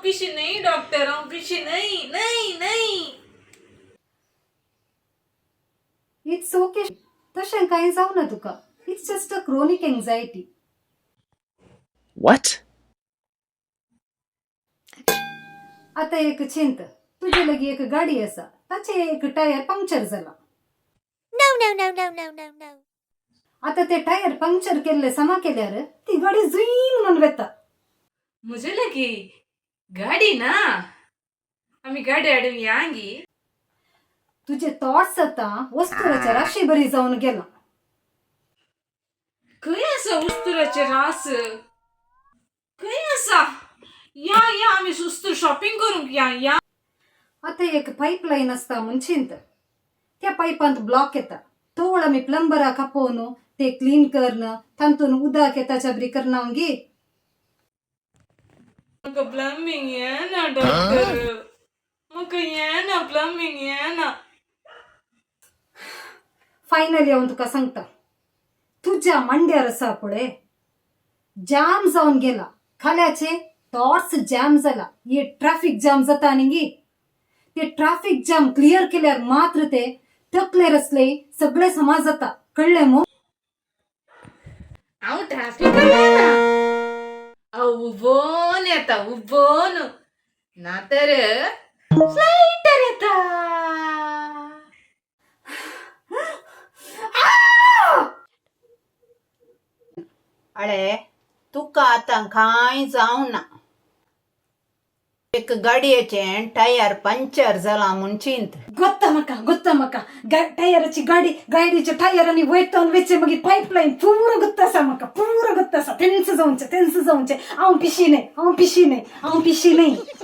पिशी न्हय डॉक्टर, हांव पिशी न्हय न्हय न्हय. It's okay, तशें कांय जावना तुका. It's just a chronic anxiety. What? आतां एक चिंत, तुजे लागीं एक गाडी आसा, ताचें एक टायर पंक्चर जाला. No, no, no, no, no, no, no. आतां ते टायर पंक्चर केल्ले समा केल्यार ती गाडी जुई म्हणून वेता. म्हजे लागीं गाडी ना, आमी गाडी हाडून यांगी. तुजे थॉट्स आतां वस्तुराच्या राशी बरी जावन गेला. खंय आसा उस्तुराचे रास? खंय आसा? या या, आमी उस्तूर शॉपिंग करूंक या या. आतां एक पायप लायन आसता म्हूण चिंत, त्या पायपांत ब्लॉक येता. तोवळ आमी प्लंबराक आपोवन ते क्लीन करन तातूंत उदक येताच्या बरी करना गे. म्हाका प्लंबींग येना डॉक्टर, म्हाका येना प्लंबींग येना. फायनली हांव तुका सांगता, तुज्या मांड्यार आसा पळय जाम जावन गेला. खाल्याचे थॉट्स जाम जाला. हे ट्राफीक जाम जाता न्ही गे, ते ट्राफीक जाम क्लियर केल्यार मात्र ते तकलेर आसले सगळे समा जाता. कळ्ळें मू? हांव ट्राफिकान येना, हांव उबोन येता, उबोन, ना तर फ्लायटार येता. अळे, तुका आतां कांय जावना. एक गाडयेचें टायर पंक्चर जालां म्हूण चिंत. गोत्ता म्हाका, गोत्ता म्हाका. टायराची गाडी, गाडयेचे टायर आनी वयता वेचे मागीर पायपलायन पुरो गोत्ता आसा म्हाका, पुरो गोत्ता आसा. तेंच जावचें, तेंच जावचें. हांव पिशी न्हय, हांव पिशी न्हय, हांव पिशी न्हय.